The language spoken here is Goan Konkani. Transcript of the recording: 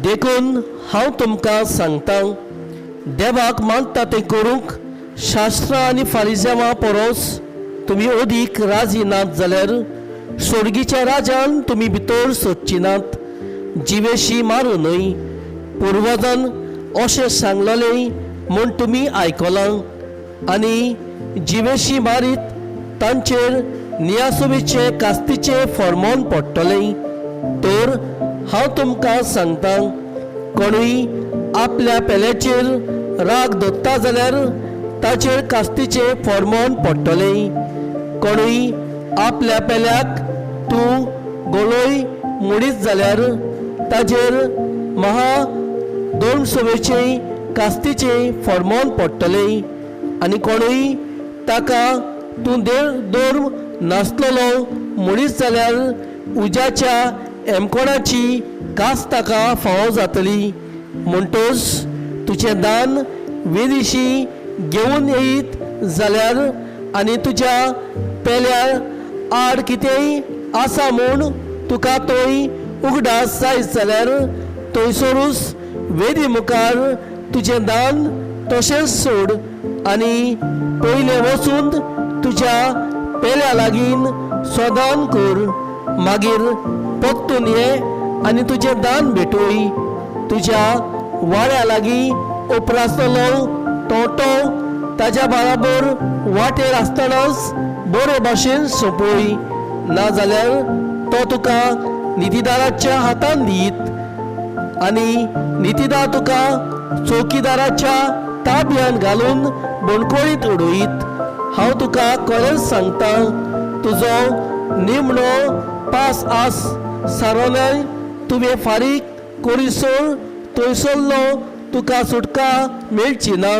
देखून हांव तुमकां सांगता, देवाक मानता तें करूंक शास्त्रां आनी फारिजेवां परस तुमी अदीक राजी नात जाल्यार सोर्गीच्या राजान तुमी भितर सोदची नात. जिवेशी मारूं न्हय, पुर्वजान अशें सांगलेलें म्हूण तुमी आयकलां, आनी जिवेशी मारीत तांचेर नियासुवीचे कास्तीचें फॉर्मोन पडटलें. तर हांव तुमकां सांगता, कोणूय आपल्या पेल्याचेर राग दवरता जाल्यार ताचेर कास्तीचें फॉर्मोन पडटलें. कोणूय आपल्या पेल्याक तूं गोलोय म्हणीत जाल्यार ताचेर महा दोनसवेचें कास्तीचें फॉर्मोन पडटलें. आनी कोणूय ताका तूं देर धर्म नासलेलो म्हणीत जाल्यार उज्याच्या एमकोणाची कास ताका फावो जातली. म्हणटच तुजें दान वेदीशी घेवन येयत जाल्यार आनी तुज्या पेल्या आड कितेंय आसा म्हूण तुका थंय उगडास जायत जाल्यार थंयसरूच वेदी मुखार तुजें दान तशेंच सोड आनी पयलें वचून तुज्या पेल्या लागीं सोदान कर, मागीर परतून ये आनी तुजें दान भेटय. तुज्या वाड्या लागीं उपरासतलो तोटो ताज्या बराबर वाटेर आसतनाच बरे भाशेन सोंपय, नाजाल्यार तो तुका नितीदाराच्या हातान दीत आनी नितीदार तुका चौकीदाराच्या ताब्यान घालून बणकोळीत उडयत. हांव तुका खरेंच सांगता, तुजो निमणो पास आस सारोनाय तुवें फारीक करिसर थंयसरलो तुका सुटका मेळची ना.